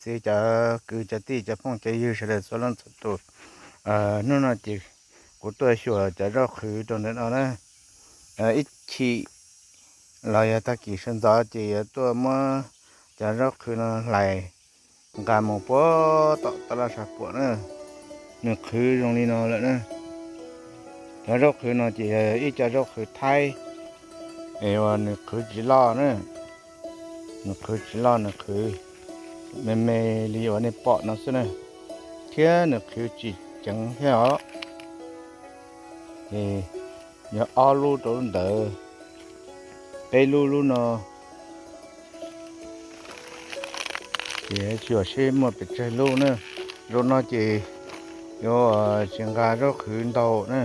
txiv cov kwv cov tij cov phooj cov ywg sawv daws txhua leej txhua tus. Hnub no ces kuv tuaj xyuas cov zaub qhwv rau ntawm no na. Ib chim los yog tag kis sawv ntxov ces yuav tuaj muab cov zaub qhwv no hlais nqa mus puag tom taj laj sab puam na. Nws qhwv zoo li no lawm na. Cov zaub qhwv no ces yog ib co zaub qhwv Thaib, es uas nws qhwv tsis loj na. Nws qhwv tsis loj, nws qhwv me me li uas nej pom no xwb na, thiab nws qhwv tsis ceev thiab os. Es yog ob lub rau lub ntawd, peb lub lub no, ces xyuas seb muaj pes tsawg lub na. Zaum no ces yuav tsis nqa zaub qhwv ntau na,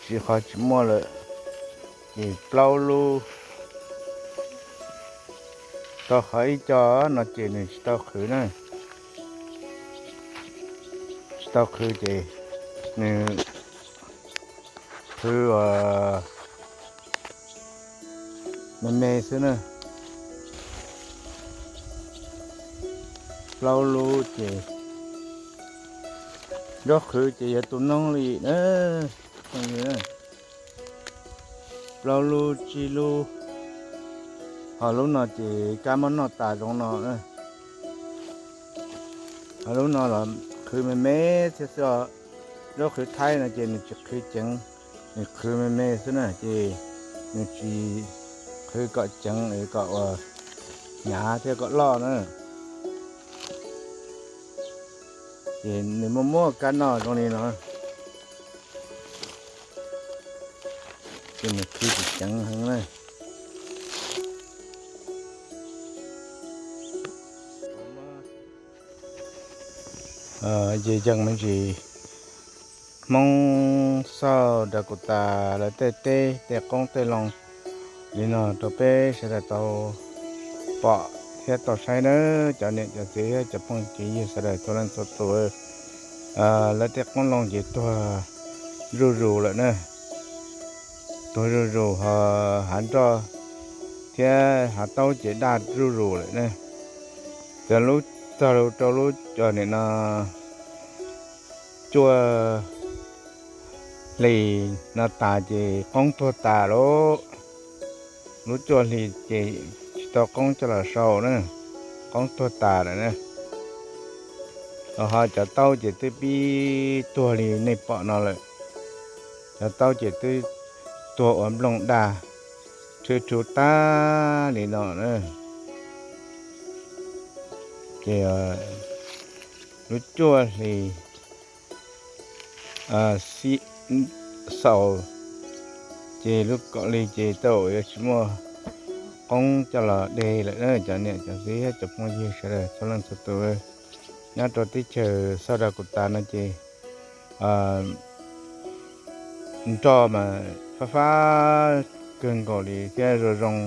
tsis qhov tsis muaj lawm. Ces plaub lub, rau qhov ib co no ces nws tsis tau qhwv na. Tsis tau qhwv ces nws qhwv me me xwb na. Plaub lub ces, zaub qhwv ces yog tus noob li na. Plaub lub tsib lub, ho lub no ces kab mob noj tas zoo no. Ho lub no los qhwv me me thiab xwb. Zaub qhwv Thaib no ces nws tsis qhwv ceev, nws qhwv me me xwb na, ces nws tsis qhwv kom ceev es kom ua hnyav thiab kom loj na. Ces nws muaj muaj kab noj zoo li no, ces nws qhwv tsis ceev heev na. Ces yeej me ntsis Hmoob xauj Dakaus Tas lawv tej teb tej qoob tej loo li no rau peb sawv daws tau pom thiab tau saib na, cov niam cov txiv thiab cov phooj cov ywg sawv daws txhua leej txhua tus. Lawv tej qoob loo ces tuag zuj zus lawm na, tuag zuj zus, ho hav nroj thiab hav taub ces daj zuj zus lawm na. Txog lub, txog rau lub, nim no cuaj hlis no tas ces qoob tuag tas lauj. Lub cuaj hlis ces tsis tau qoob coj los sau na, qoob tuag tas lawm na. Ho cov taub ces twb pib tuag li nej pom no lawm. Cov taub ces twb tuag ua nplooj daj, rhwv rhuv tag li no na. Ces lub cuaj hlis xaus, ces lub kaum hli ces tau yuav tsis muaj qoob coj los de lawm na. Cov niam cov txiv thiab cov phooj ywg sawv daws txhua leej txhua tus nyob rau teb chaws South Dakota no ces nroj mas fab fab kawg nkaus li thiab zoo zoo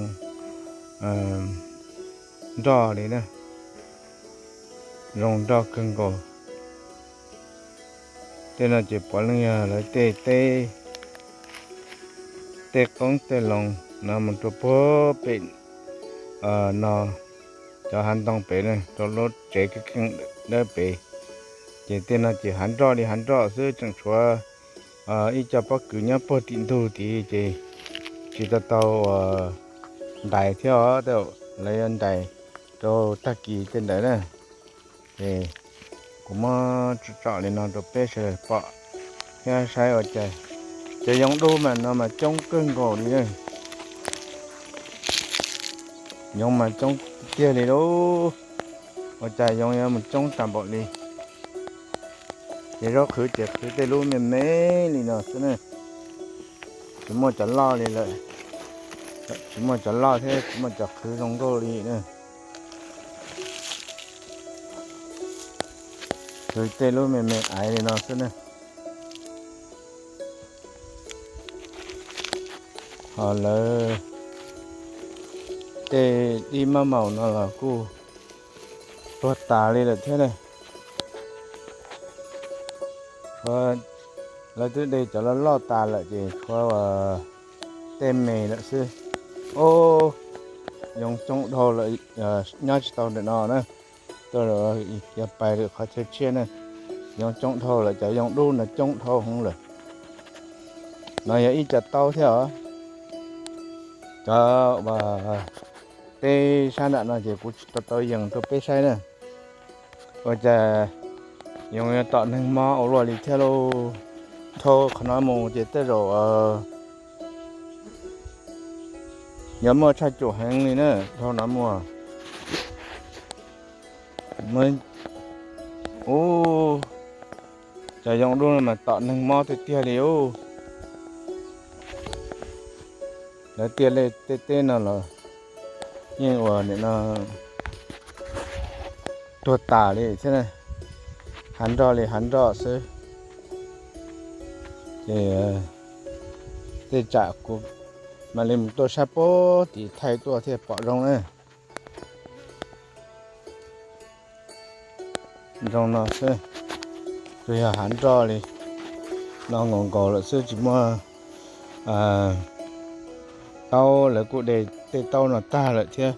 nroj li na, zoo nroj kawg nkaus. Tej no ces puav leej yog lawv tej teb, tej qoob tej loo no mus rau puag pem no, cov hav ntoo pem na, rau lub tsev keeb keeb dawb pem. Ces tej no ces hav nroj li hav nroj xwb, tseem tshuav ib co pob kws nyob puag tim ntug tid ces tsis tau tau ntais thiab os, lawv yuav ntais rau tag kis tej ntawd na. Ces kuv muab tsom tsom li no rau peb sawv daws pom thiab saib ua cas. Cov yoov dub mas no mas coob kawg nkaus li na. Yoov mas coob tiag li lauj. Ua cas yoov yuav mus coob tas npaum li. Ces zaub qhwv ces qhwv tej lub me me li no xwb na. Tsis muaj cov loj li lawm. Tsis muaj cov loj thiab tsis muaj cov qhwv zoo nkauj li na. Qhwv tej lub me me aiv li no xwb na. Ho lawv tej dib mab maum no los kuj tuag tas li lawm thiab na. Tshuav, lawv twb de cov loj loj tas lawm ces tshuav tej me lawm xwb. Ub, yoov coob dhau lawm, nyob tsis tau ntawm no na. tuaj, yog pais lwm qhov chaw tshiab na, yoov coob dhau lawm, cov yoov dub no coob dhau hwv lawm. No yog ib co taub thiab os. Cov uas peb sab nram no ces kuv tsis tau tau yees rau peb saib na. Ua cas yoov yuav tom neeg mob ua luaj li thiab lauj. Dhau qhov no mus ces tej zaum yuav muaj tshaj cum heev li na, dhau no mus. Ub, cov yoov dub no mas tom neeg mob tiag tiag li ub. Lawv tiaj lej tej teb no los yeej ua nim no tuag tas li thiab, hav nroj li hav nroj xwb. Ces tej tsam kuv mam li mus tuaj sab puag tim thaij tuaj thiaj pom zoo na. Zoo no xwb, tsuas yog hav nroj li no nkaus nkaus lawm xwb, tsis muaj taub, lawv kuj de tej taub no tag lawm thiab.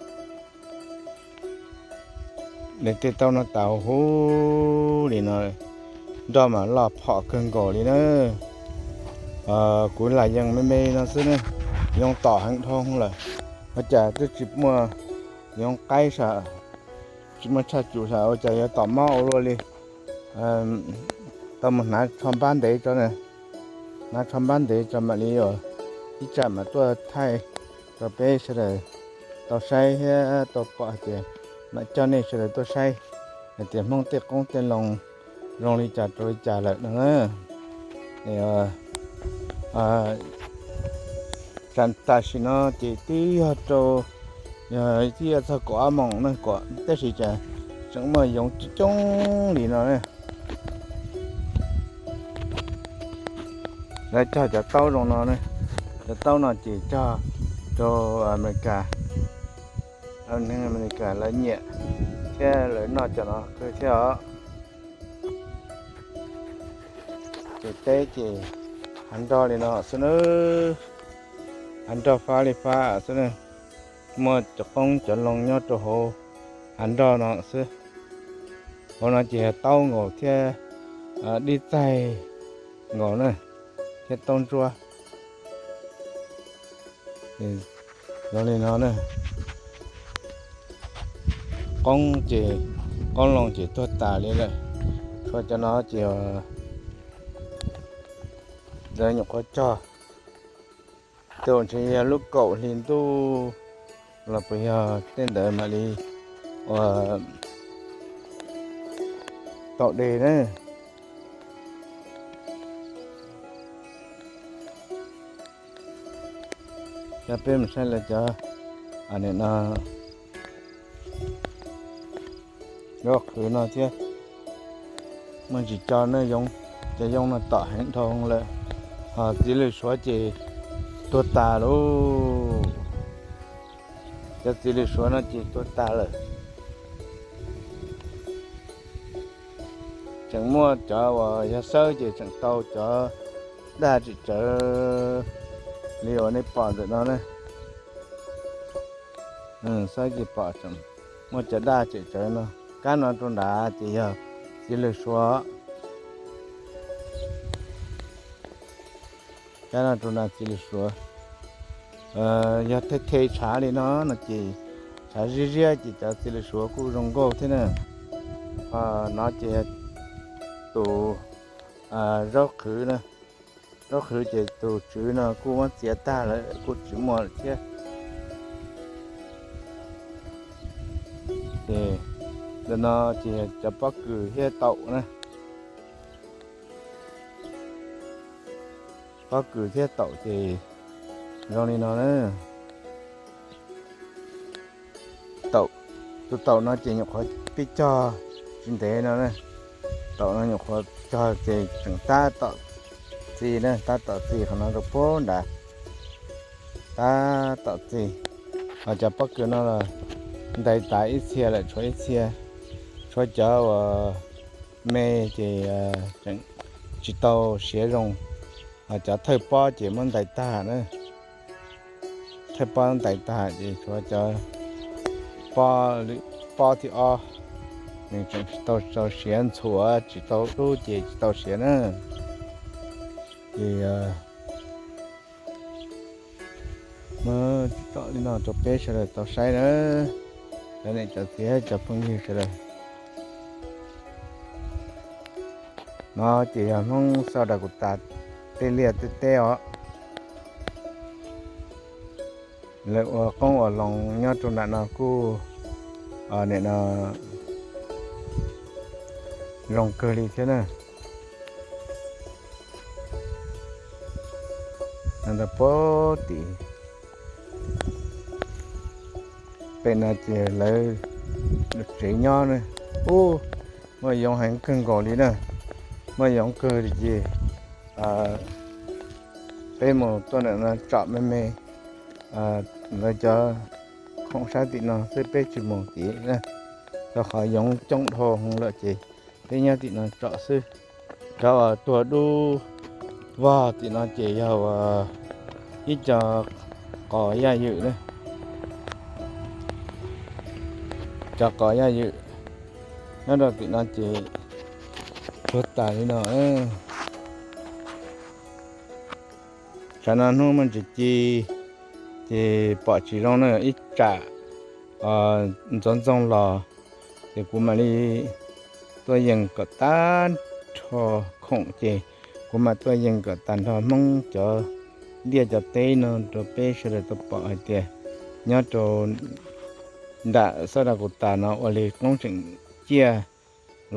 De tej taub no tas huv li no, nroj mas loj phom kawg nkaus li na. Kuv lam yees me me no xwb ne, yoov tom heev dhau lawm, ua cas twb tsis muaj yoov qaib sav, tsis muaj tshaj cum sav, ua cas yuav tom mob ua luaj li. Tau mus hnav tsho npab ntev tso na, hnav tsho npab ntev tso mam li ib tsam mam tuaj thaij rau peb sawv daws tau saib thiab tau pom hais tias, mam coj nej sawv daws tuaj saib hais tias Hmoob tej qoob tej loo zoo li cas rau li cas lawm no na. Tam sim no ces twb yog rau, yog twb yuav txog kaum ob moos na, tab sis cas tseem muaj yoov coob coob li no na. Lawv cog cov taub zoo no, cov taub no ces cog rau Amelikas, neeg Amelikas lawv nyiam thiab lawv noj cov no kawg thiab os. Ces teb ces hav nroj li no xwb na, hav nroj fab li fab xwb na, muaj cov qoob cov loo nyob rau hauv hav nroj no xwb. Hauv no ces yog taub nkaus thiab dib txaig nkaus na, thiab taub ntsuab. Zoo li no na, qoob ces, qoob loo ces tuag tas li lawm. Tshuav cov no ces lawv nyuam qhuav cog, tus ntshe yog lub kaum hli ntuj los puas yog tej ntawd mam li ua tau de na. Cov peb mus saib lawv cov, nim no zaub qhwv no thiab, muaj ntsis co na, yoov, cov yoov no tom heev dhau lawm. Ho txiv lws suav ces tuag tas lauj, cov txiv lws suav no ces tuag tas lawm. Tseem muaj cov uas yog xawb ces tseem tau cov daj tsim tsawv li uas nej pom ntawm no na. Xawb ces pom tseem muaj cov daj tsim tsawv no. Kab no rau nrad ces yog txiv lws suav. Kab no rau nrad txiv lws suav. Yog the the tshav li no no ces tshav ziab ziab ces cov txiv lws suav kuj zoo nkauj thiab na. Ho no ces yog tus zaub qhwv na. Zaub qhwv ces tus tswv no kuj muab txiav tag lawm kuj tsis muaj lawm thiab. Ces ntawm no ces cov pob kws thiab taum na. Pob kws thiab taum ces zoo li no na. Taum, tus taum no ces nyuam qhuav pib cog tsis ntev no na. Taum no nyuam qhuav cog ces tseem tab tom txi na, tab tom txi qhov no rau puag nrad, tab tom txi. Ho cov pob kws no los ntais tas ib txhia lawm, tshuav ib txhia, tshuav cov uas me ces tseem tsis tau siav zoo. Ho cov thawj pob ces muab ntais tag na. Thawj pob ntais tag ces tshuav cov pob, pob thib ob, nws tseem tsis tau txaus siav, ntxhuav tsis tau dub ces tsis tau siav na. Ces muab tsom li no rau peb sawv daws tau saib na, cov niam cov txiv cov phooj ywg sawv daws. No ces yog Hmoob Xauj Dab Kus Tas tej liaj tej teb os. Lawv ua qoob ua loo nyob rau nram no kuj, nim no zoo kawg li thiab na. Ntawm puag tim pem no ces lawv tsev nyob na, ub, muaj yoov heev kawg nkaus li na, muaj yoov kawg li ces peb mus tuaj ntawm no tsom me me lawv cov khoom sab tim no xwb, peb tsis mus tid na, rau qhov yoov coob dhau heev lawm ces peb nyob tim no tsom xwb. Cov uas tuag dub vog tim no ces yog uas ib co qos yaj ywm na, cov qos yaj ywm nyob rau tim no ces tuag tas li no. Tsam no hnub muaj ntsis ci ces pom tsis zoo na, ib tsam ntxoov ntxoo los ces kuv mam li tuaj yees kom tag nrho khoom ces kuv mam tuaj yees kom tag nrho Hmoob cov liaj cov teb no rau peb sawv daws tau pom hais tias nyob rau nram Xauj Dab Kus Tas no ua li qoob tseem ciaj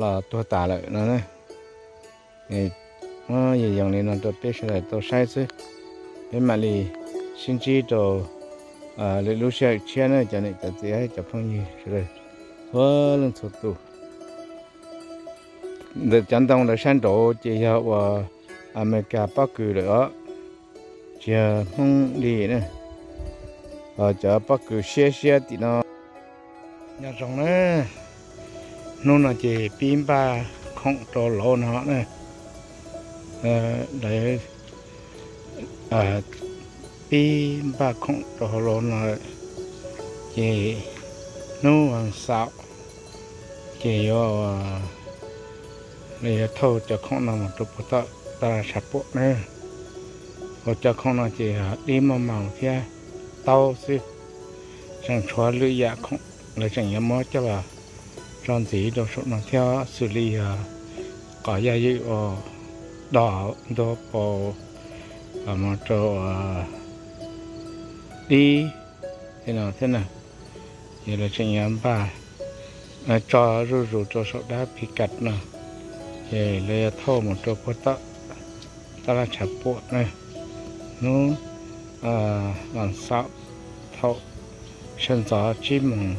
los tuag tas lawm no na. Muab yees yees li no rau peb sawv daws tau saib xwb. Peb mam li sib ntsib rau lwm lub sij hawm tshiab na cov niam cov txiv cov phooj ywg sawv daws txhua leej txhua tus. Ntawm cov ntoo ntawd sab nraud ces yog uas Amelikas pob kws lawm os, tsis yog Hmoob li na. Cov pob kws siab siab tim no. Nyob zoo na, hnub no ces pib npaj khoom rau lauv no na. Lawv pib npaj khoom rau hauv lauv no, ces hnub vas xaum ces yuav, lawv yuav thauj cov khoom no mus rau puag tom taj laj tshav puam na. Hauv cov khoom no ces dib maj maus thiab taub xwb, tseem tshuav lwm yam khoom lawv tseem yuav muab coj los tso ntxiv rau saum no thiab, xws li yog qos yaj ywm uas dog ntua pau mus rau dib tej no thiab na. Ces lawv tseem yuav npaj tso zuj zus rau saum dab phi kas no, ces lawv yuav thauj mus rau puag tom taj laj tshav puam na. Hnub vas xaum thaum sawv ntxov tsib moos,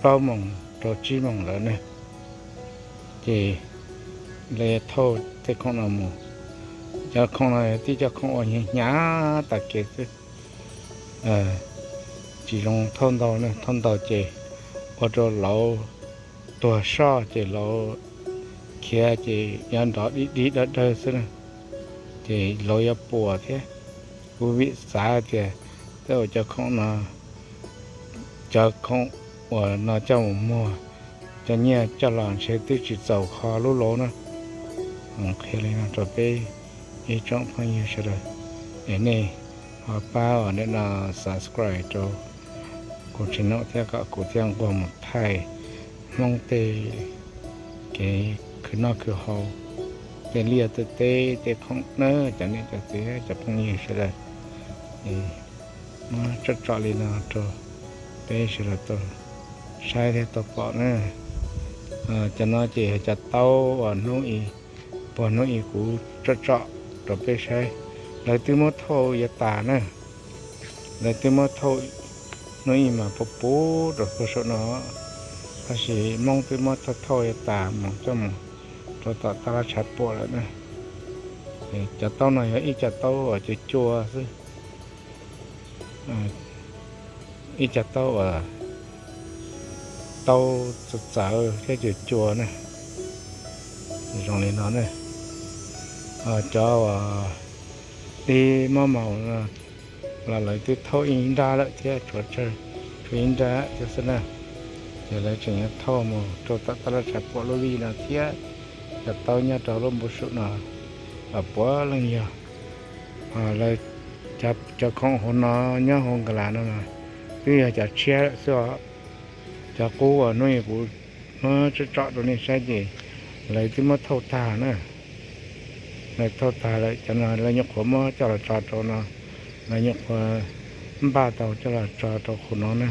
plaub moos rau tsib moos lawm ne, ces lawv yuav thauj tej khoom no mus. Cov khoom no yog tib cov khoom uas hnyav hnyav tas kev xwb, tsis zoo thauj ntau ne, thauj ntau ces ua rau lauv tuag soj ces lauv khiav ces yuav nrov dib dib dawg dawg xwb na, ces lauv yuav puas thiab. Kuv vim xav tias tej uas cov khoom no, cov khoom uas no coj mus muag, cov nyiaj coj los ntshe twb tsis txaus kho lub lauv na. Qhia li no rau peb ib tsoom phooj ywg sawv daws, es nej ho pab ua niam no subscribe rau kuv channel thiab kom kuv thiaj nquag mus thaij Hmoob tej kev khwv noj khwv haus, tej liaj tej teb tej khoom na cov niam cov txiv cov phooj ywg sawv daws. Muab tsom tsom li no rau peb sawv daws tau saib thiab tau pom na. Cov no ces yog cov taub uas hnub i, puag hnub i kuv tsom tsom rau peb saib, lawv twb muab thauj yav tas na. Lawv twb muab thauj hnub i mas puv puv rau puag saum no, tab sis Hmoob twb muab thauj thauj yav tas mus coj mus rau tom taj laj tshav puam lawm na. Cov taub no yog ib co taub uas cua cua xwb, ib co taub uas taub txawv txawv thiab cua cua na. Zoo li no ne, cov uas dib mab maus los lawv twb thauj ib nrab lawm thiab, tshuav tsawg, tshuav ib nrab thiab xwb na. Yog lawv tseem yuav thauj mus rau tom taj laj tsav puam lub vij no thiab, cov taub nyob rau lub npoo sum no los puav leej yog lawv cov khoom hauv no, nyob hauv nkas las no mas twb yog cov tshiab lawm xwb os. Cov qub uas hnub kuv muab tsom tsom rau nej saib ces lawv twb muab thauj tag na. Lawv thauj tag lawm, cov no lawv nyuam qhuav muab coj los tso rau no, lawv nyuam qhuav npaj tau coj los tso rau qhov no na.